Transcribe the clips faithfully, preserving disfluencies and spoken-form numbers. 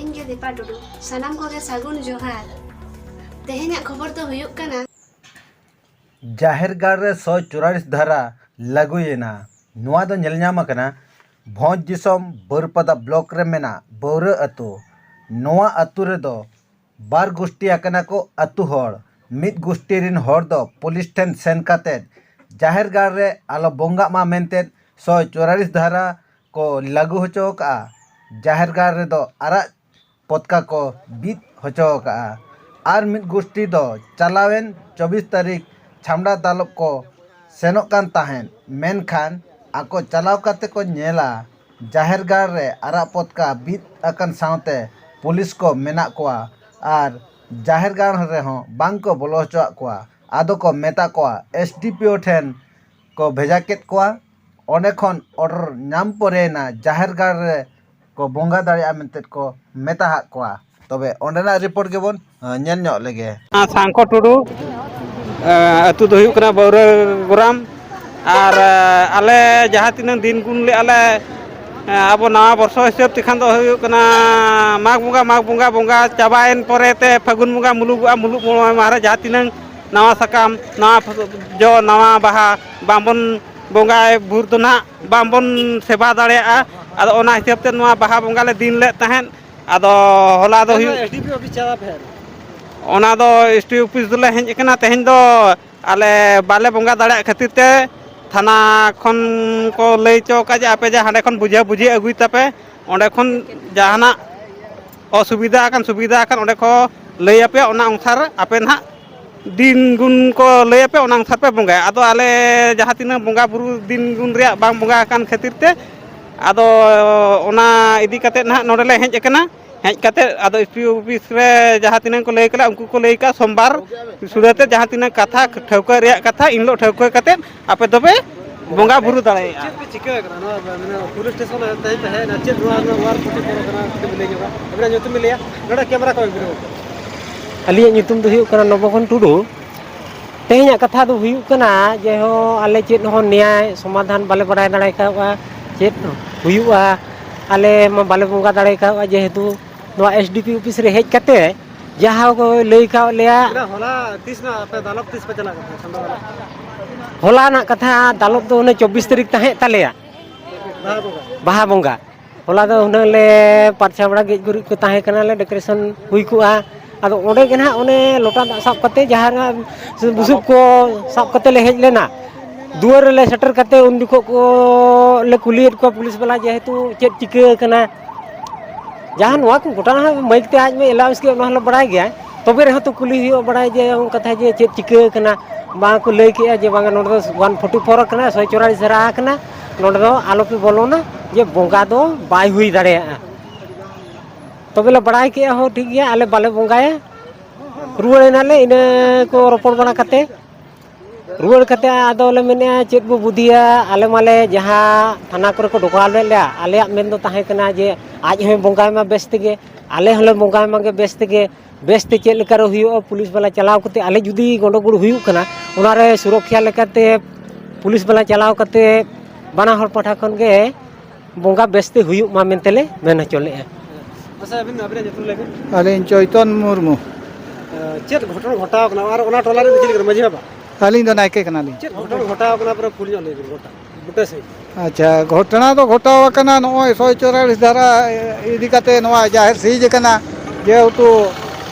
ᱤᱧ ᱜᱮ ᱫᱤᱯᱟ ᱴᱩᱰᱩ᱾ ᱥᱟᱱᱟᱢ ᱠᱚᱜᱮ ᱥᱟᱹᱜᱩᱱ ᱡᱚᱦᱟᱨ᱾ ᱛᱮᱦᱮᱧᱟᱜ ᱠᱷᱚᱵᱚᱨ ᱫᱚ ᱦᱩᱭᱩᱜ ᱠᱟᱱᱟ, ᱡᱟᱦᱮᱨ ᱜᱟᱲ ᱨᱮ ᱥᱚᱭ ᱪᱩᱨᱟᱞᱤᱥ ᱫᱷᱟᱨᱟ ᱞᱟᱹᱜᱩᱭᱮᱱᱟ᱾ ᱱᱚᱣᱟ ᱫᱚ ᱧᱮᱞ ᱧᱟᱢ ᱟᱠᱟᱱᱟ ᱵᱷᱚᱸᱡᱽ ᱫᱤᱥᱚᱢ ᱵᱟᱹᱨᱯᱟᱫᱟ ᱵᱞᱚᱠ ᱨᱮ ᱢᱮᱱᱟᱜ ᱵᱟᱹᱣᱨᱟᱹ ᱟᱹᱛᱩ᱾ ᱱᱚᱣᱟ ᱟᱹᱛᱩ ᱨᱮᱫᱚ ᱵᱟᱨ ᱜᱩᱥᱴᱤ ᱟᱠᱟᱱᱟ ᱠᱚ ᱟᱹᱛᱩ ᱦᱚᱲ᱾ ᱢᱤᱫ ᱜᱩᱥᱴᱤ ᱨᱤᱱ ᱦᱚᱲ ᱫᱚ ᱯᱩᱞᱤᱥ ᱴᱷᱮᱱ ᱥᱮᱱ ᱠᱟᱛᱮ ᱡᱟᱦᱮᱨ ᱜᱟᱲ ᱨᱮ ᱟᱞᱚ ᱵᱚᱸᱜᱟᱜ ᱢᱟ ᱢᱮᱱᱛᱮ ᱥᱚᱭ ᱪᱩᱨᱟᱞᱤᱥ ᱫᱷᱟᱨᱟ ᱠᱚ ᱞᱟᱹᱜᱩ ᱦᱚᱪᱚ ᱟᱠᱟᱫᱼᱟ᱾ ᱡᱟᱦᱮᱨ ᱜᱟᱲ ᱨᱮᱫᱚ ᱟᱨᱟᱜ ᱯᱚᱛᱠᱟ ᱠᱚ ᱵᱤᱫ ᱦᱚᱪᱚ ᱟᱠᱟᱫᱼᱟ᱾ ᱟᱨ ᱢᱤᱫ ᱜᱩᱥᱴᱤ ᱫᱚ ᱪᱟᱞᱟᱣᱮᱱ ᱪᱚᱵᱵᱤᱥ ᱛᱟᱹᱨᱤᱠᱷ ᱪᱷᱟᱢᱰᱟ ᱫᱟᱞᱚᱵ ᱠᱚ ᱥᱮᱱᱚᱜ ᱠᱟᱱ ᱛᱟᱦᱮᱸᱫ, ᱢᱮᱱᱠᱷᱟᱱ ᱟᱠᱚ ᱪᱟᱞᱟᱣ ᱠᱟᱛᱮ ᱠᱚ ᱧᱮᱞᱟ ᱡᱟᱦᱮᱨ ᱜᱟᱲ ᱨᱮ ᱟᱨᱟᱜ ᱯᱚᱛᱠᱟ ᱵᱤᱫ ᱟᱠᱟᱱ ᱥᱟᱶᱛᱮ ᱯᱩᱞᱤᱥ ᱠᱚ ᱢᱮᱱᱟᱜ ᱠᱚᱣᱟ ᱟᱨ ᱡᱟᱦᱮᱨ ᱜᱟᱲ ᱨᱮᱦᱚᱸ ᱵᱟᱝ ᱠᱚ ᱵᱚᱞᱚ ᱦᱚᱪᱚᱣᱟᱜ ᱠᱚᱣᱟ᱾ ᱟᱫᱚ ᱠᱚ ᱢᱮᱛᱟ ᱠᱚᱣᱟ, ᱮᱥ ᱰᱤ ᱯᱤ ᱳ ᱴᱷᱮᱱ ᱠᱚ ᱵᱷᱮᱡᱟ ᱠᱮᱫ ᱠᱚᱣᱟ᱾ ᱚᱸᱰᱮ ᱠᱷᱚᱱ ᱚᱰᱟᱨ ᱧᱟᱢ ᱯᱚᱨᱮᱭᱮᱱᱟ ᱡᱟᱦᱮᱨ ᱜᱟᱲ ᱨᱮ ᱠᱚ ᱵᱚᱸᱜᱟ ᱫᱟᱲᱮᱭᱟᱜᱼᱟ ᱢᱮᱱᱛᱮ ᱠᱚ ᱢᱮᱛᱟ ᱦᱟᱫ ᱠᱚᱣᱟ᱾ ᱛᱚᱵᱮ ᱚᱸᱰᱮᱱᱟᱜ ᱨᱤᱯᱳᱨᱴ ᱜᱮᱵᱚᱱ, ᱮ, ᱧᱮᱞ ᱧᱚᱜ ᱞᱮᱜᱮ᱾ ᱥᱟᱝᱠᱷᱚ ᱴᱩᱰᱩ, ᱮ, ᱟᱹᱛᱩ ᱫᱚ ᱦᱩᱭᱩᱜ ᱠᱟᱱᱟ ᱵᱟᱹᱣᱨᱟᱹ ᱜᱚᱨᱟᱢ᱾ ᱟᱨ, ᱮ, ᱟᱞᱮ ᱡᱟᱦᱟᱸ ᱛᱤᱱᱟᱹᱜ ᱫᱤᱱ ᱜᱩᱱ ᱞᱮᱜᱼᱟ ᱞᱮ, ᱮ, ᱟᱵᱚ ᱱᱟᱣᱟ ᱵᱚᱨᱥᱚ ᱦᱤᱥᱟᱹᱵ ᱛᱮᱠᱷᱟᱱ ᱫᱚ ᱦᱩᱭᱩᱜ ᱠᱟᱱᱟ ᱢᱟᱜᱽ ᱵᱚᱸᱜᱟ, ᱢᱟᱜᱽ ᱵᱚᱸᱜᱟ, ᱵᱚᱸᱜᱟ ᱪᱟᱵᱟᱭᱮᱱ ᱯᱚᱨᱮ ᱛᱮ ᱯᱷᱟᱹᱜᱩᱱ ᱵᱚᱸᱜᱟ ᱢᱩᱞᱩᱜᱚᱜᱼᱟ᱾ ᱢᱩᱞᱩᱜ ᱢᱚᱬᱮ ᱢᱟᱦᱟ ᱨᱮ ᱡᱟᱦᱟᱸ ᱛᱤᱱᱟᱹᱝ ᱱᱟᱣᱟ ᱥᱟᱠᱟᱢ, ᱱᱟᱣᱟ ᱡᱚ, ᱱᱟᱣᱟ ᱵᱟᱦᱟ ᱵᱟᱝᱵᱚᱱ ᱵᱚᱸᱜᱟᱭ ᱵᱷᱳᱨ ᱫᱚ ᱱᱟᱦᱟᱜ ᱵᱟᱝᱵᱚᱱ ᱥᱮᱵᱟ ᱫᱟᱲᱮᱭᱟᱜᱼᱟ᱾ ᱟᱫᱚ ᱚᱱᱟ ᱦᱤᱥᱟᱹᱵ ᱛᱮ ᱱᱚᱣᱟ ᱵᱟᱦᱟ ᱵᱚᱸᱜᱟ ᱞᱮ ᱫᱤᱱ ᱞᱮᱫ ᱛᱟᱦᱮᱸᱫ᱾ ᱟᱫᱚ ᱦᱚᱞᱟ ᱫᱚ ᱦᱩᱭᱩᱜ, ᱮᱥ ᱰᱤ ᱯᱤ ᱚᱯᱷᱤᱥ ᱪᱟᱞᱟᱣ ᱯᱮ᱾ ᱚᱱᱟ ᱫᱚ ᱮᱥ ᱰᱤ ᱚᱯᱷᱤᱥ ᱫᱚᱞᱮ ᱦᱮᱡ ᱟᱠᱟᱱᱟ᱾ ᱛᱮᱦᱮᱧ ᱫᱚ ᱟᱞᱮ ᱵᱟᱞᱮ ᱵᱚᱸᱜᱟ ᱫᱟᱲᱮᱭᱟᱜ ᱠᱷᱟᱹᱛᱤᱨ ᱛᱮ ᱛᱷᱟᱱᱟ ᱠᱷᱚᱱ ᱠᱚ ᱞᱟᱹᱭ ᱦᱚᱪᱚ ᱟᱠᱟᱫ ᱡᱮ ᱟᱯᱮ ᱡᱟ ᱦᱟᱸᱰᱮ ᱠᱷᱚᱱ ᱵᱩᱡᱷᱟᱹ ᱵᱩᱡᱷᱤ ᱟᱹᱜᱩᱭ ᱛᱟᱯᱮ, ᱚᱸᱰᱮ ᱠᱷᱚᱱ ᱡᱟᱦᱟᱱᱟᱜ ᱚᱥᱩᱵᱤᱫᱷᱟ ᱟᱠᱟᱱ ᱥᱩᱵᱤᱫᱷᱟ ᱟᱠᱟᱱ ᱚᱸᱰᱮ ᱠᱚ ᱞᱟᱹᱭ ᱟᱯᱮᱭᱟ᱾ ᱚᱱᱟ ᱚᱱᱩᱥᱟᱨ ᱟᱯᱮ ᱱᱟᱦᱟᱜ ᱫᱤᱱ ᱜᱩᱱ ᱠᱚ ᱞᱟᱹᱭ ᱟᱯᱮ, ᱚᱱᱟ ᱚᱱᱩᱥᱟᱨ ᱯᱮ ᱵᱚᱸᱜᱟᱭᱟ᱾ ᱟᱫᱚ ᱟᱞᱮ ᱡᱟᱦᱟᱸ ᱛᱤᱱᱟᱹᱜ ᱵᱚᱸᱜᱟ ᱵᱩᱨᱩ ᱫᱤᱱ ᱜᱩᱱ ᱨᱮᱭᱟᱜ ᱵᱟᱝ ᱵᱚᱸᱜᱟ ᱟᱠᱟᱱ ᱠᱷᱟᱹᱛᱤᱨ ᱛᱮ ᱟᱫᱚ ᱚᱱᱟ ᱤᱫᱤ ᱠᱟᱛᱮᱫ ᱱᱟᱦᱟᱜ ᱱᱚᱰᱮ ᱞᱮ ᱦᱮᱡ ᱟᱠᱟᱱᱟ᱾ ᱦᱮᱡ ᱠᱟᱛᱮᱫ ᱟᱫᱚ ᱮᱥ ᱯᱤ ᱚᱯᱷᱤᱥ ᱨᱮ ᱡᱟᱦᱟᱸ ᱛᱤᱱᱟᱹᱜ ᱠᱚ ᱞᱟᱹᱭ ᱠᱟᱱᱟ, ᱩᱱᱠᱩ ᱠᱚ ᱞᱟᱹᱭ ᱠᱟᱜᱼᱟ, ᱥᱳᱢᱵᱟᱨ ᱥᱩᱲᱟᱹ ᱛᱮ ᱡᱟᱦᱟᱸ ᱛᱤᱱᱟᱹᱜ ᱠᱟᱛᱷᱟ ᱴᱷᱟᱹᱣᱠᱟᱹ ᱨᱮᱭᱟᱜ ᱠᱟᱛᱷᱟ, ᱤᱱ ᱦᱤᱞᱳᱜ ᱴᱷᱟᱹᱣᱠᱟᱹ ᱠᱟᱛᱮᱫ ᱟᱯᱮ ᱫᱚᱯᱮ ᱵᱚᱸᱜᱟ ᱵᱩᱨᱩ ᱫᱟᱲᱮᱭᱟᱜᱼᱟ᱾ ᱪᱮᱫ ᱯᱮ ᱪᱤᱠᱟᱹ ᱟᱠᱟᱱᱟ? ᱱᱚᱣᱟ, ᱢᱟᱱᱮ, ᱯᱩᱞᱤᱥ ᱥᱴᱮᱥᱚᱱ ᱨᱮ ᱛᱮᱦᱮᱧ ᱯᱮ ᱦᱮᱡ ᱮᱱᱟ, ᱪᱮᱫ ᱱᱚᱣᱟ, ᱱᱚᱣᱟ ᱚᱣᱟᱨ ᱠᱚᱯᱮ ᱠᱚᱨᱟᱣ ᱠᱟᱱᱟ? ᱠᱟᱹᱴᱤᱡ ᱵᱤᱱ ᱞᱟᱹᱭ ᱧᱚᱜᱟ᱾ ᱟᱵᱤᱱᱟᱜ ᱧᱩᱛᱩᱢ ᱵᱤᱱ ᱞᱟᱹᱭᱟ, ᱱᱚᱰᱮ ᱠᱮᱢᱮᱨᱟ ᱠᱚ ᱵᱤᱱ ᱟᱹᱜᱩ ᱠᱟᱜᱼᱟ᱾ ᱟᱹᱞᱤᱧᱟᱜ ᱧᱩᱛᱩᱢ ᱫᱚ ᱦᱩᱭᱩᱜ ᱠᱟᱱᱟ ᱱᱚᱵᱚᱜᱚᱱ ᱴᱩᱰᱩ᱾ ᱛᱮᱦᱮᱧᱟᱜ ᱠᱟᱛᱷᱟ ᱫᱚ ᱦᱩᱭᱩᱜ ᱠᱟᱱᱟ ᱡᱮ, ᱦᱚᱸ, ᱟᱞᱮ ᱪᱮᱫ ᱦᱚᱸ ᱱᱮᱭᱟᱭ ᱥᱚᱢᱟᱫᱷᱟᱱ ᱵᱟᱞᱮ ᱵᱟᱲᱟᱭ ᱫᱟᱲᱮ ᱠᱟᱣᱟ, ᱪᱮᱫ ᱦᱩᱭᱩᱜᱼᱟ, ᱟᱞᱮ ᱢᱟ ᱵᱟᱞᱮ ᱵᱚᱸᱜᱟ ᱫᱟᱲᱮ ᱠᱟᱣᱟ, ᱡᱮᱦᱮᱛᱩ ᱱᱚᱣᱟ ᱮᱥ ᱰᱤ ᱯᱤ ᱚᱯᱷᱤᱥ ᱨᱮ ᱦᱮᱡ ᱠᱟᱛᱮ ᱡᱟᱦᱟᱸ ᱠᱚ ᱞᱟᱹᱭ ᱠᱟᱣᱟᱫ ᱞᱮᱭᱟ᱾ ᱦᱚᱞᱟ ᱛᱤᱥ ᱱᱟᱜ ᱟᱯᱮ ᱫᱟᱞᱚᱵ ᱛᱤᱥ ᱯᱮ ᱪᱟᱞᱟᱜ ᱠᱟᱱᱟ ᱪᱷᱟᱢᱰᱟ ᱫᱟᱞᱚᱵ? ᱦᱚᱞᱟ ᱱᱟᱜ ᱠᱟᱛᱷᱟ, ᱫᱟᱞᱚᱵ ᱫᱚ ᱚᱱᱮ ᱪᱚᱵᱵᱤᱥ ᱛᱟᱹᱨᱤᱠᱷ ᱛᱟᱦᱮᱸ ᱛᱟᱞᱮᱭᱟ᱾ ᱵᱟᱦᱟ ᱵᱚᱸᱜᱟ᱾ ᱵᱟᱦᱟ ᱵᱚᱸᱜᱟ᱾ ᱦᱚᱞᱟ ᱫᱚ ᱦᱩᱱᱟᱹᱝ ᱞᱮ ᱯᱟᱨᱪᱷᱟ ᱵᱟᱲᱟ, ᱜᱮᱡ ᱜᱩᱨᱤᱡ ᱠᱚ ᱛᱟᱦᱮᱸ ᱠᱟᱱᱟ, ᱞᱮ ᱰᱮᱠᱳᱨᱮᱥᱚᱱ ᱦᱩᱭ ᱠᱚᱜᱼᱟ᱾ ᱟᱫᱚ ᱚᱸᱰᱮ ᱜᱮ ᱱᱟᱦᱟᱜ ᱚᱱᱮ ᱞᱚᱴᱟ ᱫᱟᱜ ᱥᱟᱵ ᱠᱟᱛᱮ ᱡᱟᱦᱟᱸ ᱱᱟᱜ ᱵᱩᱥᱩᱵ ᱠᱚ ᱥᱟᱵ ᱠᱟᱛᱮ ᱞᱮ ᱦᱮᱡ ᱞᱮᱱᱟ᱾ ᱫᱩᱣᱟᱹᱨ ᱨᱮᱞᱮ ᱥᱮᱴᱮᱨ ᱠᱟᱛᱮ ᱩᱱ ᱡᱚᱠᱷᱚᱱ ᱠᱚ ᱞᱮ ᱠᱩᱞᱤᱭᱮᱫ ᱠᱚᱣᱟ ᱯᱩᱞᱤᱥ ᱵᱟᱞᱟ, ᱡᱮᱦᱮᱛᱩ ᱪᱮᱫ ᱪᱤᱠᱟᱹ ᱟᱠᱟᱱᱟ, ᱡᱟᱦᱟᱸ ᱱᱚᱣᱟ ᱠᱚ ᱜᱷᱚᱴᱚᱱᱟ ᱦᱚᱸ ᱢᱟᱹᱭᱤᱠ ᱛᱮ ᱟᱡ ᱢᱟ ᱮᱞᱟᱣᱩᱱᱥ ᱠᱮᱫ, ᱚᱱᱟ ᱦᱚᱸᱞᱮ ᱵᱟᱲᱟᱭ ᱜᱮᱭᱟ᱾ ᱛᱚᱵᱮ ᱨᱮᱦᱚᱸ ᱛᱚ ᱠᱩᱞᱤ ᱦᱩᱭᱩᱜᱼᱟ, ᱵᱟᱲᱟᱭ ᱡᱮ ᱚᱱᱠᱟ ᱛᱟᱦᱮᱸ ᱡᱮ ᱪᱮᱫ ᱪᱤᱠᱟᱹ ᱟᱠᱟᱱᱟ᱾ ᱵᱟᱝ ᱠᱚ ᱞᱟᱹᱭ ᱠᱮᱜᱼᱟ ᱡᱮ ᱵᱟᱝᱟ ᱱᱚᱰᱮ ᱫᱚ ᱚᱣᱟᱱ ᱯᱷᱳᱨᱴᱤ ᱯᱷᱳᱨ ᱟᱠᱟᱱᱟ, ᱥᱚᱭ ᱪᱚᱣᱟᱞᱤᱥ ᱫᱷᱟᱨᱟ ᱟᱠᱟᱱᱟ, ᱱᱚᱰᱮ ᱫᱚ ᱟᱞᱚ ᱯᱮ ᱵᱚᱞᱚᱱᱟ, ᱡᱮ ᱵᱚᱸᱜᱟ ᱫᱚ ᱵᱟᱭ ᱦᱩᱭ ᱫᱟᱲᱮᱭᱟᱜᱼᱟ᱾ ᱛᱚᱵᱮ ᱞᱮ ᱵᱟᱲᱟᱭ ᱠᱮᱜᱼᱟ, ᱦᱚᱸ ᱴᱷᱤᱠ ᱜᱮᱭᱟ, ᱟᱞᱮ ᱵᱟᱞᱮ ᱵᱚᱸᱜᱟᱭᱟ, ᱨᱩᱣᱟᱹᱲ ᱮᱱᱟᱞᱮ᱾ ᱤᱱᱟᱹ ᱠᱚ ᱨᱚᱯᱚᱲ ᱵᱟᱲᱟ ᱠᱟᱛᱮ ᱨᱩᱣᱟᱹᱲ ᱠᱟᱛᱮ ᱟᱫᱚ ᱞᱮ ᱢᱮᱱᱮᱫᱼᱟ, ᱪᱮᱫ ᱵᱚ ᱵᱩᱫᱷᱤᱭᱟ? ᱟᱞᱮ ᱢᱟᱞᱮ ᱡᱟᱦᱟᱸ ᱛᱷᱟᱱᱟ ᱠᱚᱨᱮ ᱠᱚ ᱰᱚᱠᱟᱣ ᱞᱮᱫ ᱞᱮᱭᱟ, ᱟᱞᱮᱭᱟᱜ ᱢᱮᱱ ᱫᱚ ᱛᱟᱦᱮᱸ ᱠᱟᱱᱟ ᱡᱮ ᱟᱡ ᱦᱚᱸᱭ ᱵᱚᱸᱜᱟᱭ ᱢᱟ ᱵᱮᱥ ᱛᱮᱜᱮ, ᱟᱞᱮ ᱦᱚᱸᱞᱮ ᱵᱚᱸᱜᱟᱭ ᱢᱟᱜᱮ ᱵᱮᱥ ᱛᱮᱜᱮ, ᱵᱮᱥ ᱛᱮ ᱪᱮᱫ ᱞᱮᱠᱟ ᱨᱮ ᱦᱩᱭᱩᱜᱼᱟ, ᱯᱩᱞᱤᱥ ᱵᱟᱞᱟ ᱪᱟᱞᱟᱣ ᱠᱟᱛᱮ, ᱟᱞᱮ ᱡᱩᱫᱤ ᱜᱚᱸᱰᱚᱜᱳᱲ ᱦᱩᱭᱩᱜ ᱠᱟᱱᱟ, ᱚᱱᱟ ᱨᱮ ᱥᱩᱨᱚᱠᱠᱷᱟ ᱞᱮᱠᱟᱛᱮ ᱯᱩᱞᱤᱥ ᱵᱟᱞᱟ ᱪᱟᱞᱟᱣ ᱠᱟᱛᱮ ᱵᱟᱱᱟ ᱦᱚᱲ ᱯᱟᱦᱴᱟ ᱠᱷᱚᱱ ᱜᱮ ᱵᱚᱸᱜᱟ ᱵᱮᱥᱛᱮ ᱦᱩᱭᱩᱜ ᱢᱟ ᱢᱮᱱᱛᱮ ᱞᱮ ᱢᱮᱱ ᱦᱚᱪᱚ ᱞᱮᱫᱼᱟ᱾ ᱟᱪᱪᱷᱟ, ᱟᱹᱵᱤᱱ, ᱟᱹᱵᱤᱱᱟᱜ ᱧᱩᱛᱩᱢ ᱞᱟᱹᱭ ᱵᱤᱱ᱾ ᱟᱹᱞᱤᱧ ᱪᱳᱭᱛᱚᱱ ᱢᱩᱨᱢᱩ᱾ ᱪᱮᱫ ᱜᱷᱚᱴᱚᱱᱟ ᱜᱷᱚᱴᱟᱣ ᱠᱟᱱᱟ ᱟᱨ ᱚᱱᱟ ᱴᱚᱞᱟ ᱨᱮᱱ ᱪᱤᱞᱤ ᱠᱟᱱᱟ, ᱢᱟᱹᱡᱷᱤ ᱵᱟᱵᱟ? ᱟᱹᱞᱤᱧ ᱫᱚ ᱱᱟᱭᱠᱮ ᱠᱟᱱᱟᱞᱤᱧ᱾ ᱪᱮᱫ ᱜᱷᱚᱴᱚᱱᱟ ᱜᱷᱚᱴᱟᱣ ᱠᱟᱱᱟ, ᱯᱩᱨᱟᱹ ᱯᱷᱩᱞ ᱧᱚᱜ ᱞᱟᱹᱭ ᱵᱤᱱ ᱜᱚᱴᱟ, ᱵᱩᱴᱟᱹ ᱥᱟᱺᱦᱤᱡ᱾ ᱟᱪᱪᱷᱟ, ᱜᱷᱚᱴᱚᱱᱟ ᱫᱚ ᱜᱷᱚᱴᱟᱣ ᱟᱠᱟᱱᱟ ᱱᱚᱜᱼᱚᱭ ᱥᱚᱭ ᱪᱚᱣᱟᱞᱤᱥ ᱫᱷᱟᱨᱟ ᱤᱫᱤ ᱠᱟᱛᱮ ᱱᱚᱣᱟ ᱡᱟᱦᱮᱨ ᱥᱤᱡᱽ ᱟᱠᱟᱱᱟ, ᱡᱮᱦᱮᱛᱩ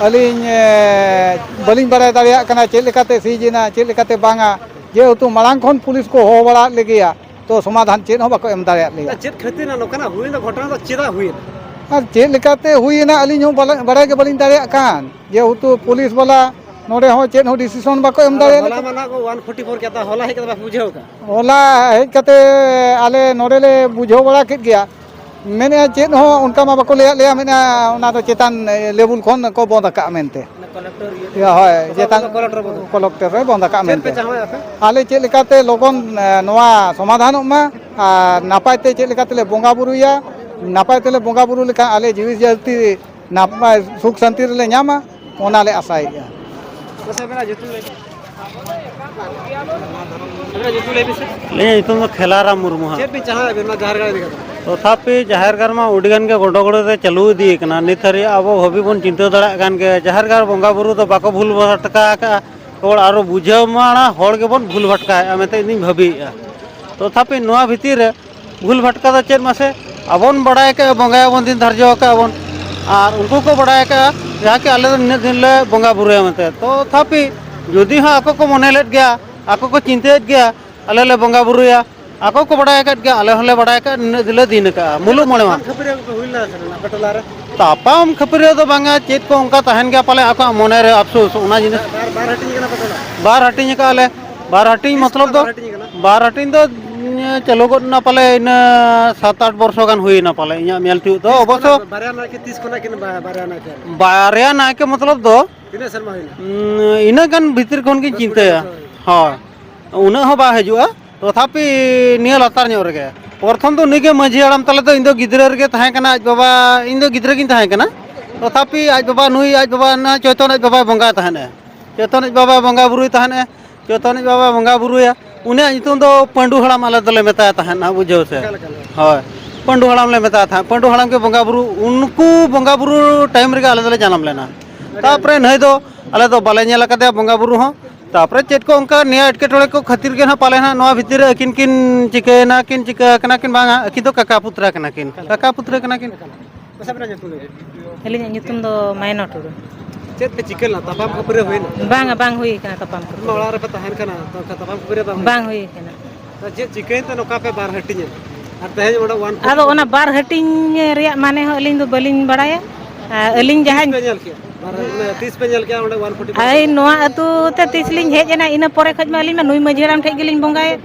ᱟᱹᱞᱤᱧ, ᱮ, ᱵᱟᱹᱞᱤᱧ ᱵᱟᱲᱟᱭ ᱫᱟᱲᱮᱭᱟᱜ ᱠᱟᱱᱟ ᱪᱮᱫ ᱞᱮᱠᱟᱛᱮ ᱥᱤᱡᱽ ᱮᱱᱟ, ᱪᱮᱫ ᱞᱮᱠᱟᱛᱮ ᱵᱟᱝᱟ, ᱡᱮᱦᱮᱛᱩ ᱢᱟᱲᱟᱝ ᱠᱷᱚᱱ ᱯᱩᱞᱤᱥ ᱠᱚ ᱦᱚᱦᱚ ᱵᱟᱲᱟᱣᱟᱫ ᱞᱮᱜᱮᱭᱟ, ᱛᱚ ᱥᱚᱢᱟᱫᱷᱟᱱ ᱪᱮᱫ ᱦᱚᱸ ᱵᱟᱠᱚ ᱮᱢ ᱫᱟᱲᱮᱭᱟᱫ ᱞᱮᱭᱟ᱾ ᱪᱮᱫ ᱠᱷᱟᱹᱛᱤᱨ ᱱᱚᱝᱠᱟᱱᱟᱜ ᱦᱩᱭᱱᱟ ᱜᱷᱚᱴᱚᱱᱟ ᱫᱚ ᱪᱮᱫᱟᱜ ᱦᱩᱭᱱᱟ? ᱟᱨ ᱪᱮᱫ ᱞᱮᱠᱟᱛᱮ ᱦᱩᱭᱮᱱᱟ ᱟᱹᱞᱤᱧ ᱦᱚᱸ ᱵᱟᱞᱟ-, ᱵᱟᱲᱟᱭ ᱜᱮ ᱵᱟᱹᱞᱤᱧ ᱫᱟᱲᱮᱭᱟᱜ ᱠᱟᱱ, ᱡᱮᱦᱮᱛᱩ ᱯᱩᱞᱤᱥ ᱵᱟᱞᱟ ᱱᱚᱰᱮ ᱦᱚᱸ ᱪᱮᱫ ᱦᱚᱸ ᱰᱤᱥᱤᱥᱚᱱ ᱵᱟᱠᱚ ᱮᱢ ᱟᱫᱚ ᱫᱟᱲᱮᱭᱟᱫ ᱦᱚᱞᱟ ᱞᱮᱠᱟ᱾ ᱢᱟ ᱱᱟᱜ ᱠᱚ ᱚᱣᱟᱱ ᱯᱷᱳᱨᱴᱤ ᱯᱷᱳᱨ ᱠᱮᱫᱟ, ᱦᱚᱞᱟ ᱦᱮᱡ ᱠᱟᱛᱮ ᱵᱟᱯᱮ ᱵᱩᱡᱷᱟᱹᱣ ᱠᱟᱜ? ᱦᱚᱞᱟ ᱦᱮᱡ ᱠᱟᱛᱮ ᱟᱞᱮ ᱱᱚᱰᱮ ᱞᱮ ᱵᱩᱡᱷᱟᱹᱣ ᱵᱟᱲᱟ ᱠᱮᱫ ᱜᱮᱭᱟ, ᱢᱮᱱᱮᱫᱼᱟ ᱪᱮᱫ ᱦᱚᱸ ᱚᱱᱠᱟ ᱢᱟ ᱵᱟᱠᱚ ᱞᱟᱹᱭᱟᱫ ᱞᱮᱭᱟ, ᱢᱮᱱᱮᱫᱼᱟ ᱚᱱᱟ ᱫᱚ ᱪᱮᱛᱟᱱ ᱞᱮᱵᱩᱞ ᱠᱷᱚᱱ ᱠᱚ ᱵᱚᱱᱫ ᱟᱠᱟᱜᱼᱟ ᱢᱮᱱᱛᱮ᱾ ᱠᱟᱞᱮᱠᱴᱚᱨ ᱤᱭᱟᱹ ᱦᱳᱭ, ᱚᱠᱟ ᱪᱮᱛᱟᱱ ᱠᱚᱫᱚ ᱠᱟᱞᱮᱠᱴᱚᱨ ᱵᱚᱱᱫᱚ? ᱠᱟᱞᱮᱠᱴᱚᱨ ᱨᱮ ᱵᱚᱱᱫ ᱟᱠᱟᱜᱼᱟ ᱪᱮᱫ ᱯᱮ ᱢᱮᱱᱛᱮ᱾ ᱪᱟᱦᱟᱣᱮᱫᱼᱟ ᱯᱮ? ᱟᱞᱮ ᱪᱮᱫ ᱞᱮᱠᱟᱛᱮ ᱞᱚᱜᱚᱱ, ᱮ, ᱱᱚᱣᱟ ᱥᱚᱢᱟᱫᱷᱟᱱᱚᱜ ᱢᱟ ᱟᱨ ᱱᱟᱯᱟᱭ ᱛᱮ ᱪᱮᱫ ᱞᱮᱠᱟ ᱛᱮᱞᱮ ᱵᱚᱸᱜᱟ ᱵᱩᱨᱩᱭᱟ, ᱱᱟᱯᱟᱭ ᱛᱮᱞᱮ ᱵᱚᱸᱜᱟ ᱵᱩᱨᱩ ᱞᱮᱠᱷᱟᱱ ᱟᱞᱮ ᱡᱤᱣᱤ ᱡᱟᱹᱛᱤ ᱱᱟᱯᱟᱭ ᱥᱩᱠ ᱥᱟᱱᱛᱤ ᱨᱮᱞᱮ ᱧᱟᱢᱟ, ᱚᱱᱟ ᱞᱮ ᱟᱥᱟᱭᱮᱫᱼᱟ᱾ ᱢᱟᱥᱮ ᱟᱵᱮᱱᱟᱜ ᱧᱩᱛᱩᱢ ᱞᱟᱹᱭ ᱵᱮᱱ᱾ ᱟᱹᱞᱤᱧᱟᱜ ᱧᱩᱛᱩᱢ ᱫᱚ ᱠᱷᱮᱞᱟᱨᱟᱢ ᱢᱩᱨᱢᱩ ᱦᱟᱸᱜ᱾ ᱪᱮᱫ ᱵᱤᱱ ᱪᱟᱦᱟᱣᱮᱫ ᱵᱮᱱ ᱱᱚᱣᱟ ᱡᱟᱦᱮᱨ ᱜᱟᱲ ᱤᱫᱤ ᱠᱟᱛᱮ? ᱛᱚᱛᱷᱟᱯᱤ ᱡᱟᱦᱮᱨ ᱜᱟᱲ ᱢᱟ ᱟᱹᱰᱤ ᱜᱟᱱ ᱜᱮ ᱜᱚᱸᱰᱚᱜᱳᱲ ᱨᱮ ᱪᱟᱹᱞᱩ ᱤᱫᱤ ᱠᱟᱱᱟ᱾ ᱱᱤᱛ ᱦᱟᱹᱨᱤᱡ ᱟᱵᱚ ᱵᱷᱟᱹᱵᱤ ᱵᱚᱱ ᱪᱤᱱᱛᱟᱹ ᱫᱟᱲᱮᱭᱟᱜ ᱠᱟᱱ ᱜᱮᱭᱟ, ᱡᱟᱦᱮᱨ ᱜᱟᱲ ᱵᱚᱸᱜᱟ ᱵᱩᱨᱩ ᱫᱚ ᱵᱟᱠᱚ ᱵᱷᱩᱞ ᱵᱷᱟᱴᱠᱟ ᱟᱠᱟᱫᱼᱟ᱾ ᱦᱚᱲ ᱟᱨᱚ ᱵᱩᱡᱷᱟᱹᱣ ᱢᱟ, ᱦᱚᱲ ᱜᱮᱵᱚᱱ ᱵᱷᱩᱞ ᱵᱷᱟᱴᱠᱟᱭᱮᱫᱼᱟ ᱢᱮᱱᱛᱮ ᱤᱧ ᱫᱩᱧ ᱵᱷᱟᱹᱵᱤᱭᱮᱫᱼᱟ᱾ ᱛᱚᱛᱷᱟᱯᱤ ᱱᱚᱣᱟ ᱵᱷᱤᱛᱤᱨ ᱨᱮ ᱵᱷᱩᱞ ᱵᱷᱟᱴᱠᱟ ᱫᱚ ᱪᱮᱫ ᱢᱟᱥᱮ? ᱟᱵᱚᱱ ᱵᱟᱲᱟᱭ ᱠᱟᱜᱼᱟ, ᱵᱚᱸᱜᱟᱭᱟᱵᱚᱱ, ᱫᱤᱱ ᱫᱷᱟᱨᱡᱚ ᱟᱠᱟᱫᱼᱟ ᱵᱚᱱ, ᱟᱨ ᱩᱱᱠᱩ ᱠᱚ ᱵᱟᱲᱟᱭ ᱠᱟᱜᱼᱟ ᱡᱟᱦᱟᱸ ᱠᱤ ᱟᱞᱮ ᱫᱚ ᱱᱤᱱᱟᱹᱜ ᱫᱤᱱ ᱞᱮ ᱵᱚᱸᱜᱟ ᱵᱩᱨᱩᱭᱟ ᱢᱮᱱᱛᱮ᱾ ᱛᱚᱛᱷᱟᱯᱤ ᱡᱩᱫᱤ ᱦᱚᱸ ᱟᱠᱚ ᱠᱚ ᱢᱚᱱᱮ ᱞᱮᱫ ᱜᱮᱭᱟ, ᱟᱠᱚ ᱠᱚ ᱪᱤᱱᱛᱟᱹᱭᱮᱫ ᱜᱮᱭᱟ, ᱟᱞᱮ ᱞᱮ ᱵᱚᱸᱜᱟ ᱵᱩᱨᱩᱭᱟ, ᱟᱠᱚ ᱠᱚ ᱵᱟᱲᱟᱭ ᱟᱠᱟᱫ ᱜᱮᱭᱟ, ᱟᱞᱮ ᱦᱚᱸᱞᱮ ᱵᱟᱲᱟᱭ ᱟᱠᱟᱫ, ᱱᱤᱱᱟᱹᱜ ᱫᱤᱱ ᱞᱮ ᱫᱤᱱ ᱟᱠᱟᱫᱼᱟ ᱢᱩᱞᱩᱜ ᱢᱚᱬᱮ ᱢᱟᱦᱟ᱾ ᱛᱟᱯᱟᱢ ᱠᱷᱟᱹᱯᱟᱹᱨᱤ ᱠᱚ ᱦᱩᱭ ᱞᱮᱱᱟ ᱥᱮ ᱵᱟᱝ ᱟᱯᱮ ᱴᱚᱞᱟ ᱨᱮ? ᱛᱟᱯᱟᱢ ᱠᱷᱟᱹᱯᱟᱹᱨᱤ ᱫᱚ ᱵᱟᱝᱟ, ᱪᱮᱫ ᱠᱚ ᱚᱱᱠᱟ ᱛᱟᱦᱮᱱ ᱜᱮᱭᱟ ᱯᱟᱞᱮ ᱟᱠᱚᱣᱟᱜ ᱢᱚᱱᱮ ᱨᱮ ᱟᱯᱥᱳᱥ, ᱚᱱᱟ ᱡᱤᱱᱤᱥ᱾ ᱵᱟᱨ, ᱵᱟᱨ ᱦᱟᱹᱴᱤᱧ ᱠᱟᱱᱟ ᱯᱮ ᱴᱚᱞᱟ? ᱵᱟᱨ ᱦᱟᱹᱴᱤᱧ ᱟᱠᱟᱫᱼᱟ ᱞᱮ᱾ ᱵᱟᱨ ᱦᱟᱹᱴᱤᱧ ᱛᱤᱥ ᱢᱚᱛᱞᱚᱵ ᱠᱷᱚᱱᱟᱜ ᱫᱚ, ᱵᱟᱨ ᱦᱟᱹᱴᱤᱧ ᱠᱟᱱᱟ? ᱵᱟᱨ ᱦᱟᱹᱴᱤᱧ ᱫᱚ, ᱩᱸ, ᱪᱟᱹᱞᱩ ᱜᱚᱫ ᱮᱱᱟ ᱯᱟᱞᱮ ᱤᱱᱟᱹ ᱥᱟᱛ ᱟᱴ ᱵᱚᱨᱥᱚ ᱜᱟᱱ ᱦᱩᱭᱮᱱᱟ ᱯᱟᱞᱮ ᱤᱧᱟᱹᱜ ᱢᱮᱞ ᱛᱤᱭᱳᱜ ᱫᱚ᱾ ᱛᱤᱥ ᱚᱵᱚᱥᱥᱚ ᱠᱷᱚᱱᱟᱜ ᱵᱟᱨᱭᱟ ᱱᱟᱭᱠᱮ, ᱛᱤᱥ ᱠᱷᱚᱱᱟᱜ ᱠᱤᱱ ᱵᱟ-, ᱵᱟᱨᱭᱟ ᱱᱟᱭᱠᱮ? ᱵᱟᱨᱭᱟ ᱱᱟᱭᱠᱮ ᱢᱚᱛᱞᱚᱵ ᱫᱚ, ᱛᱤᱱᱟᱹᱜ ᱥᱮᱨᱢᱟ ᱦᱩᱭᱱᱟ? ᱩᱸ, ᱤᱱᱟᱹᱜ ᱜᱟᱱ ᱵᱷᱤᱛᱤᱨ ᱠᱷᱚᱱ ᱜᱤᱧ ᱫᱚᱥ ᱪᱤᱱᱛᱟᱹᱭᱟ᱾ ᱵᱚᱪᱷᱚᱨ ᱦᱩᱭᱱᱟ᱾ ᱦᱳᱭ, ᱩᱱᱟᱹᱜ ᱦᱚᱸ ᱵᱟᱭ ᱦᱤᱡᱩᱜᱼᱟ᱾ ᱛᱚᱛᱷᱟᱯᱤ ᱱᱤᱭᱟᱹ ᱞᱟᱛᱟᱨ ᱧᱚᱜ ᱨᱮᱜᱮ᱾ ᱯᱨᱚᱛᱷᱚᱢ ᱫᱚ ᱩᱱᱤᱜᱮ ᱢᱟᱹᱡᱷᱤ ᱦᱟᱲᱟᱢ ᱛᱟᱞᱮ ᱫᱚ, ᱤᱧ ᱫᱚ ᱜᱤᱫᱽᱨᱟᱹ ᱨᱮᱜᱮ ᱛᱟᱦᱮᱸ ᱠᱟᱱᱟ, ᱟᱡ ᱵᱟᱵᱟ, ᱤᱧ ᱫᱚ ᱜᱤᱫᱽᱨᱟᱹ ᱜᱤᱧ ᱛᱟᱦᱮᱸ ᱠᱟᱱᱟ᱾ ᱛᱚᱛᱷᱟᱯᱤ ᱟᱡ ᱵᱟᱵᱟ, ᱱᱩᱭ ᱟᱡ ᱵᱟᱵᱟ, ᱚᱱᱟ ᱪᱳᱭᱛᱚᱱ ᱟᱡ ᱵᱟᱵᱟᱭ ᱵᱚᱸᱜᱟᱭ ᱛᱟᱦᱮᱸᱫ ᱮ᱾ ᱪᱳᱭᱛᱚᱱ ᱟᱡ ᱵᱟᱵᱟᱭ ᱵᱚᱸᱜᱟ ᱵᱩᱨᱩᱭ ᱛᱟᱦᱮᱸᱫ ᱮ᱾ ᱪᱳᱭᱛᱚᱱ ᱟᱡ ᱵᱟᱵᱟᱭ ᱵᱚᱸᱜᱟ ᱵᱩᱨᱩᱭᱟ᱾ ᱩᱱᱤᱭᱟᱜ ᱧᱩᱛᱩᱢ ᱫᱚ ᱯᱟᱹᱰᱩ ᱦᱟᱲᱟᱢ ᱟᱞᱮ ᱫᱚᱞᱮ ᱢᱮᱛᱟᱭ ᱛᱟᱦᱮᱸᱫ ᱱᱟᱦᱟᱜ, ᱵᱩᱡᱷᱟᱹᱣ ᱥᱮ? ᱚᱠᱟ ᱞᱮᱠᱟ ᱞᱮᱠᱟ? ᱦᱳᱭ, ᱯᱟᱹᱰᱩ ᱦᱟᱲᱟᱢ ᱞᱮ ᱢᱮᱛᱟᱭ ᱛᱟᱦᱮᱸᱫ᱾ ᱯᱟᱹᱰᱩ ᱦᱟᱲᱟᱢ ᱜᱮ ᱵᱚᱸᱜᱟ ᱵᱩᱨᱩ, ᱩᱱᱠᱩ ᱵᱚᱸᱜᱟ ᱵᱩᱨᱩ ᱴᱟᱭᱤᱢ ᱨᱮᱜᱮ ᱟᱞᱮ ᱫᱚᱞᱮ ᱡᱟᱱᱟᱢ ᱞᱮᱱᱟ᱾ ᱛᱟᱯᱚᱨᱮ ᱱᱟᱹᱭ ᱫᱚ ᱟᱞᱮ ᱫᱚ ᱵᱟᱞᱮ ᱧᱮᱞ ᱟᱠᱟᱫᱮᱭᱟ ᱵᱚᱸᱜᱟ ᱵᱩᱨᱩ ᱦᱚᱸ᱾ ᱛᱟᱯᱚᱨᱮ ᱪᱮᱫ ᱠᱚ ᱚᱱᱠᱟ ᱱᱤᱭᱟᱹ ᱮᱴᱠᱮᱴᱚᱬᱮ ᱠᱚ ᱠᱷᱟᱹᱛᱤᱨ ᱜᱮ ᱱᱟᱦᱟᱜ ᱯᱟᱞᱮ ᱱᱟᱦᱟᱜ ᱱᱚᱣᱟ ᱵᱷᱤᱛᱤᱨ ᱨᱮ ᱟᱹᱠᱤᱱ ᱠᱤᱱ ᱪᱤᱠᱟᱹᱭᱮᱱᱟ ᱠᱤᱱ, ᱪᱤᱠᱟᱹ ᱟᱠᱟᱱᱟ ᱠᱤᱱ ᱵᱟᱝᱟ, ᱟᱹᱠᱤᱱ ᱫᱚ ᱠᱟᱠᱟ ᱯᱩᱛᱨᱟ ᱠᱟᱱᱟ ᱠᱤᱱ, ᱠᱟᱠᱟ ᱯᱩᱛᱨᱟ ᱠᱟᱱᱟ ᱠᱤᱱ᱾ ᱢᱟᱥᱮ ᱟᱵᱤᱱᱟᱜ ᱧᱩᱛᱩᱢ ᱞᱟᱹᱭ ᱵᱤᱱ᱾ ᱟᱹᱞᱤᱧᱟᱜ ᱧᱩᱛᱩᱢ ᱫᱚ ᱢᱟᱭᱱᱟ ᱴᱩᱰᱩ᱾ ᱪᱮᱫ ᱯᱮ ᱪᱤᱠᱟᱹ ᱞᱮᱱᱟ? ᱛᱟᱯᱟᱢ ᱠᱷᱟᱹᱯᱟᱹᱨᱤ ᱦᱩᱭᱱᱟ? ᱵᱟᱝᱟ, ᱵᱟᱝ ᱦᱩᱭ ᱟᱠᱟᱱᱟ ᱛᱟᱯᱟᱢ ᱟᱢ ᱢᱟ ᱠᱷᱟᱹᱯᱟᱹᱨᱤ᱾ ᱚᱲᱟᱜ ᱨᱮᱯᱮ ᱛᱟᱦᱮᱱ ᱠᱟᱱᱟ, ᱛᱚ ᱚᱱᱠᱟ ᱛᱟᱯᱟᱢ ᱠᱷᱟᱹᱯᱟᱹᱨᱤ ᱵᱟᱝ ᱦᱩᱭ ᱵᱟᱝ ᱠᱟᱱᱟ? ᱦᱩᱭ ᱟᱠᱟᱱᱟ᱾ ᱛᱚ ᱪᱮᱫ ᱪᱤᱠᱟᱹᱭᱮᱱ ᱛᱮ ᱱᱚᱝᱠᱟ ᱯᱮ ᱵᱟᱨ ᱦᱟᱹᱴᱤᱧ ᱮᱱᱟ? ᱟᱨ ᱛᱮᱦᱮᱧ ᱚᱸᱰᱮ ᱚᱣᱟᱱ ᱯᱷᱳᱨᱴᱤ ᱟᱫᱚ ᱯᱷᱳᱨ ᱚᱱᱟ ᱵᱟᱨ ᱦᱟᱹᱴᱤᱧ ᱨᱮᱭᱟᱜ ᱢᱟᱱᱮ ᱦᱚᱸ ᱟᱹᱞᱤᱧ ᱫᱚ ᱵᱟᱹᱞᱤᱧ ᱵᱟᱲᱟᱭᱟ᱾ ᱟᱨ ᱟᱹᱞᱤᱧ ᱛᱤᱥ ᱡᱟᱦᱟᱸᱧ ᱯᱮ ᱧᱮᱞ ᱠᱮᱜᱼᱟ? ᱵᱟᱨ, ᱢᱟᱱᱮ ᱛᱤᱥ ᱯᱮ ᱧᱮᱞ ᱠᱮᱜᱼᱟ ᱚᱸᱰᱮ ᱚᱣᱟᱱ ᱯᱷᱳᱨᱴᱤ ᱯᱷᱳᱨ? ᱟᱭ, ᱱᱚᱣᱟ ᱟᱹᱛᱩ ᱛᱮ ᱛᱤᱥ ᱞᱤᱧ ᱦᱮᱡ ᱮᱱᱟ, ᱤᱱᱟᱹ ᱯᱚᱨᱮ ᱠᱷᱚᱡ ᱢᱟ ᱟᱹᱞᱤᱧ ᱢᱟ ᱱᱩᱭ ᱢᱟᱹᱡᱷᱤ ᱦᱟᱲᱟᱢ ᱴᱷᱮᱡ ᱜᱮᱞᱤᱧ ᱵᱚᱸᱜᱟᱭᱮᱫ᱾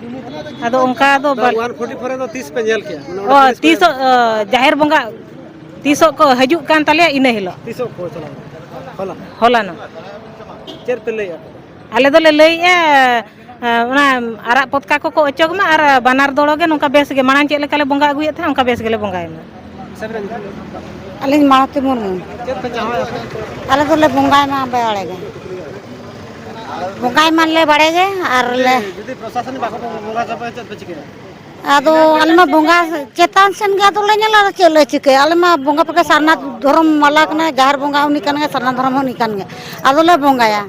ᱟᱫᱚ ᱚᱱᱠᱟ ᱫᱚ ᱛᱚ ᱵᱟᱞ-, ᱚᱣᱟᱱ ᱯᱷᱳᱨᱴᱤ ᱯᱷᱳᱨ ᱨᱮᱫᱚ ᱛᱤᱥ ᱯᱮ ᱧᱮᱞ ᱠᱮᱜᱼᱟ? ᱢᱟᱱᱮ ᱚ, ᱚᱸᱰᱮ ᱛᱤᱥ ᱯᱮ ᱛᱤᱥᱚᱜ, ᱚ, ᱡᱟᱦᱮᱨ ᱵᱚᱸᱜᱟ ᱛᱤᱥᱚᱜ ᱠᱚ ᱦᱤᱡᱩᱜ ᱠᱟᱱ ᱛᱟᱞᱮᱭᱟ, ᱤᱱᱟᱹ ᱦᱤᱞᱳᱜ᱾ ᱛᱤᱥᱚᱜ ᱠᱚ ᱪᱟᱞᱟᱣ ᱮᱱᱟ? ᱦᱚᱞᱟ? ᱦᱚᱞᱟᱱᱚᱜ᱾ ᱪᱮᱫ ᱯᱮ ᱞᱟᱹᱭᱮᱫᱼᱟ? ᱟᱞᱮ ᱫᱚᱞᱮ ᱞᱟᱹᱭᱮᱫᱼᱟ, ᱮ, ᱚᱱᱟ ᱟᱨᱟᱜ ᱯᱚᱛᱠᱟ ᱠᱚᱠᱚ ᱚᱪᱚᱜᱽ ᱢᱟ ᱟᱨ ᱵᱟᱱᱟᱨ ᱫᱚᱲᱚ ᱜᱮ ᱱᱚᱝᱠᱟ ᱵᱮᱥ ᱜᱮ, ᱢᱟᱲᱟᱝ ᱪᱮᱫ ᱞᱮᱠᱟ ᱞᱮ ᱵᱚᱸᱜᱟ ᱟᱹᱜᱩᱭᱮᱫ ᱛᱟᱦᱮᱸᱫ, ᱚᱱᱠᱟ ᱵᱮᱥ ᱜᱮᱞᱮ ᱵᱚᱸᱜᱟᱭ ᱢᱟ᱾ ᱟᱹᱞᱤᱧ ᱢᱟᱞᱚᱛᱤ ᱢᱩᱨᱢᱩ᱾ ᱪᱮᱫ ᱯᱮ ᱪᱟᱦᱟᱣᱟ ᱟᱯᱮ? ᱟᱞᱮ ᱫᱚᱞᱮ ᱵᱚᱸᱜᱟᱭ ᱢᱟ ᱵᱟᱲᱮ ᱜᱮ᱾ ᱵᱚᱸᱜᱟᱭ ᱢᱟᱱ ᱞᱮ ᱵᱟᱲᱮ ᱜᱮ᱾ ᱟᱨ ᱞᱮ ᱡᱩᱫᱤ ᱯᱨᱚᱥᱟᱥᱚᱱ ᱵᱟᱠᱚ ᱵᱚᱸᱜᱟ ᱪᱟᱵᱟᱭᱟ, ᱪᱮᱫ ᱯᱮ ᱪᱤᱠᱟᱹᱭᱟ? ᱟᱫᱚ ᱟᱞᱮ ᱢᱟ ᱵᱚᱸᱜᱟ ᱪᱮᱛᱟᱱ ᱥᱮᱱ ᱜᱮ, ᱟᱫᱚ ᱞᱮ ᱧᱮᱞᱟ ᱟᱫᱚ ᱪᱮᱫ ᱞᱮ ᱪᱤᱠᱟᱹᱭᱟ? ᱟᱞᱮ ᱢᱟ ᱵᱚᱸᱜᱟ ᱯᱮ ᱥᱟᱨᱱᱟ ᱫᱷᱚᱨᱚᱢ ᱢᱟᱞᱟ ᱠᱟᱱᱟ, ᱡᱟᱦᱮᱨ ᱵᱚᱸᱜᱟ ᱩᱱᱤ ᱠᱟᱱ ᱜᱮ, ᱥᱟᱨᱱᱟ ᱫᱷᱚᱨᱚᱢ ᱦᱚᱸ ᱩᱱᱤ ᱠᱟᱱ ᱜᱮ᱾ ᱟᱫᱚ ᱞᱮ ᱵᱚᱸᱜᱟᱭᱟ,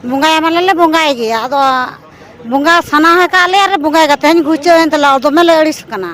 ᱵᱚᱸᱜᱟᱭᱟ ᱢᱟᱱᱮ ᱞᱮ ᱵᱚᱸᱜᱟᱭ ᱜᱮᱭᱟ᱾ ᱟᱫᱚ ᱵᱚᱸᱜᱟ ᱥᱟᱱᱟ ᱟᱠᱟᱫ ᱞᱮᱭᱟ ᱟᱨ ᱵᱚᱸᱜᱟᱭ ᱜᱮ, ᱛᱮᱦᱮᱧ ᱜᱷᱩᱪᱟᱹᱣ ᱮᱱ ᱛᱟᱞᱮᱭᱟ, ᱫᱚᱢᱮ ᱞᱮ ᱟᱹᱲᱤᱥ ᱠᱟᱱᱟ᱾